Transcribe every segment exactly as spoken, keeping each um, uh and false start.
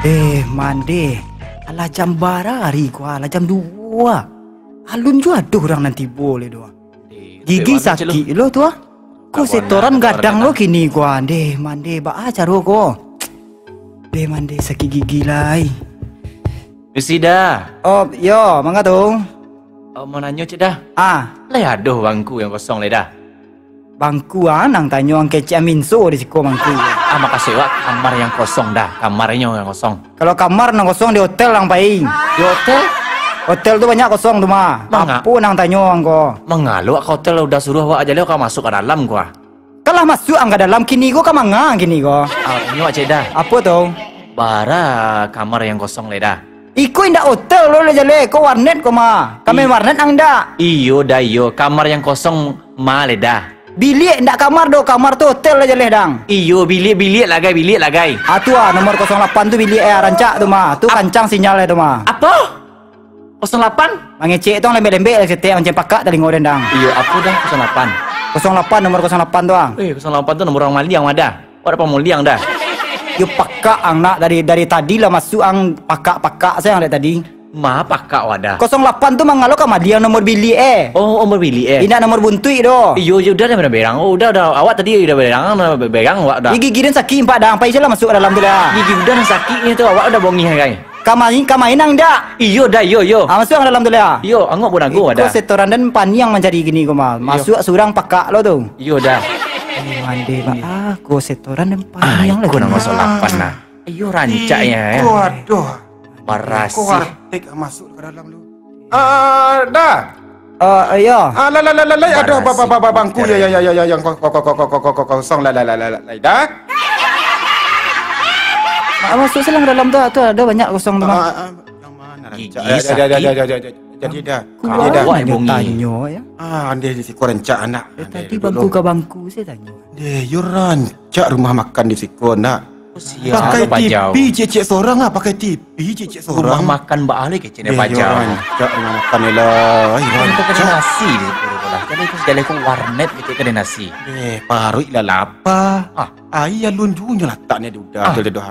Eh, Mande. Alah jam bara ari ko, alah jam duo. Alun juo ado urang nan tibo lai doh. Gigi sakik lo tu ah. Ko setoran gadang lo kini ko, Mande, Mande, baa caro ko? Deh, Mande, sakik gigi lai. Misi Da. Oh, yo, manga tu? Oh, mau nanyo cek Da. Ah. Lai ado bangku yang kosong lai Da? Bangku ah, nan tanyo ang kecek Aminso di siko bangku. Ah, makasih wak, kamar yang kosong Da, kamarnyo yang kosong. Kalau kamar nan kosong di hotel ang pai. Di hotel? Hotel tu banyak kosong tu mah. Manga- Apo nan tanyo ang ko? Manga lo ka hotel, udah suruah wak aja leh ka masuk ka dalam ko ah. Kalah masuk ang ka dalam, kini ko ka manga kini ko? Ah, tanyo wak cek Da. Apo tu? Bara kamar yang kosong lai Da? Iko indak hotel lo lai jaleh, ko warnet ko mah. Ka main warnet ang indak? Iyo Da, iyo. Kamar yang kosong ma lai Da? Biliak indak kamar doh, kamar tu hotel lai jaleh dang. Iyo, biliak, biliak lah gai, biliak lah gai. Ah tu ah, nomor kosong lapan tu biliak eh, rancak tu mah. Tu rancak sinyal eh tu mah. Apo? Kosong lapan? Mangecek tu ang lembek-lembek lah setek, mancam pakak talingo den dang. Iyo, apo Da kosong lapan? Kosong lapan, nomor kosong lapan tu ah. Eh, kosong lapan tu nomor urang maliang mah Da. Wak dak pamoliang Da. Yo pakak ang nak, dari, dari tadi lah masuk ang pakak-pakak sajo ang dari tadi. Ma pakak wak Da? Kosong lapan tu mangalo ka maliang nomor biliak eh. Oh, nomor biliak eh. Indak nomor buntuik doh. Iyo, iyo, udah dah berang. Oh, udah, udah. Awak tadi udah berang, udah berang awak dah. Ih, gigi den sakik impak dang. Pai sajolah masuk ka dalam tu lah. Gigi udah nan sakik ni tu, awak udah bongih gai. Ka main, ka main ang indak? Iyo Da, iyo, iyo. Ah, masuk ka dalam tu lah. Iyo, angok bonago Da. Iko setoran den paniang mancari kini ko mah. Iyo. Masuk surang pakak lo tu. Iyo Da. Mande baa ko setoran den paniang lagi. Ah, iko nan kosong lapan nah. Iyo, rancak ya. Iko, aduh. Barasih. Iko warteg masuk ka dalam lu. Ah, Da. Ah, iyo. Ah, lah, lah, lah, lah, lah. Aduh, ba-, ba-, ba-, bangku. Ya, ya, ya, ya, ya, yang ko-, ko-, kosong, lah, lah, lah, lah, lah, Da. Ma-, masuk sajolah ka dalam tu, tu ado banyak kosong tu mah. Ah, ah, yang mana rancak? Gigi sakik. Ya, ya, ya, ya, ya, ya, ya. Jadi Da. Jadi Da. Kau yang tanyo, ya. Ah, andeh di siko rancak anak. Dari tadi bangku ka bangku, saya tanyo. Deh, yo rancak rumah makan di siko, nak. Pakai T V cek-cek sorang ah, pakai T V cek-cek sorang. Rumah makan baa lai kecek ni. Deh, yo rancak rumah makan ni lah. Ih, rancak. Nasi di siko lah. Jadi ko jaleh ko warnet kecek kadai nasi. Deh, paruik lah lapa. Ah. Ai alun juo nyo latak ni di uda tu doh.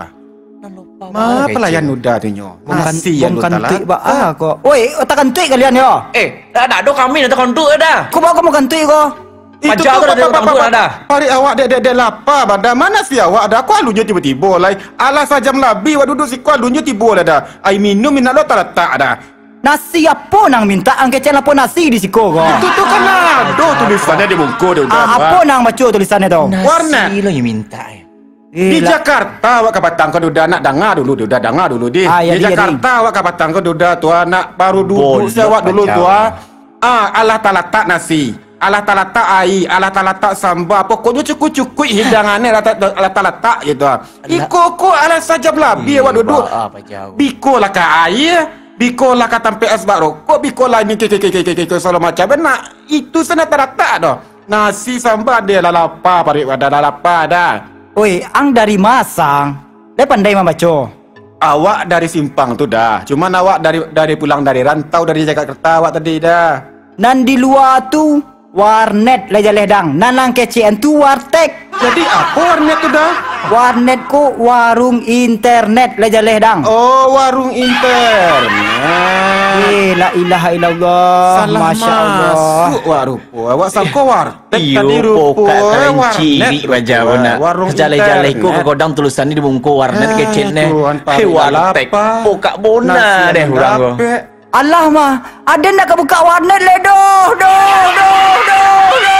Ma palayan uda tu nyo? Nasi alun talatak. Baa ko. Oi, otak kantuik kalian yo. Eh, dak ado kami nan takantuik Da. Ko baa kamu kantuik ko? Itu paja tu dah pa-, pa-, takantuik pa-, Da. Paruik awak dek, dek, dek lapa, Da. Ma nasi awak Da? Ko alunnyo tibo-tibo lai. Alah sajam labiah awak duduak siko, alunnyo tibo lah Da. Ai minum indak lo talatak Da. Nasi apo nan mintak ang kecek lapo nasi di siko ko? Itu tu kan ado tulisannyo di muko tu Da. Ah, apo nan baco tulisannyo tu? Warnet. Nasi lo nyo mintak eh. Di Jakarta awak ka patang ko Duda, nak danga dulu Duda, danga dulu dih. Ah, ya, di Jakarta awak ka patang ko Duda tu, nak baru duduak se awak dulu tu. Ah, alah talatak nasi, alah talatak aia, alah talatak samba, pokoknyo cukuik-cukuik hidangan ni alah ta-, alah talatak gitu. Iko ko alah sajam labiah awak duduak. Biko lah ka aia, biko lah ka tampek asbak rokok, biko lah ni ke, ke, ke, ke, ke, ke, segalo macam. Nak itu se nan talatak doh. Nasi samba deh, lah lapa paruik wadah, lah lapa Da. Oi, ang dari ma asal? Lai pandai mambaco? Awak dari simpang tu Da. Cuman awak dari, dari pulang dari rantau dari Jakarta awak tadi Da. Nan di lua tu warnet lai jaleh dang. Nan ang kecek an tu warteg. Jadi apo warnet tu Da? Warnet ko warung internet lai jaleh dang. Oh, warung internet. Eh, la ilaha illallah. Salah masuk wak rupo. Awak sangko warteg tadi rupo. Iyo, pokak karanci warnet rupo. Jaleh-jaleh ko ka godang tulisan ni di bungko warnet kecek neh. Hei, warteg. Pokak bona deh urang ko. Alah mah, aden ndak ka bukak warnet lai doh, doh, doh, doh, doh.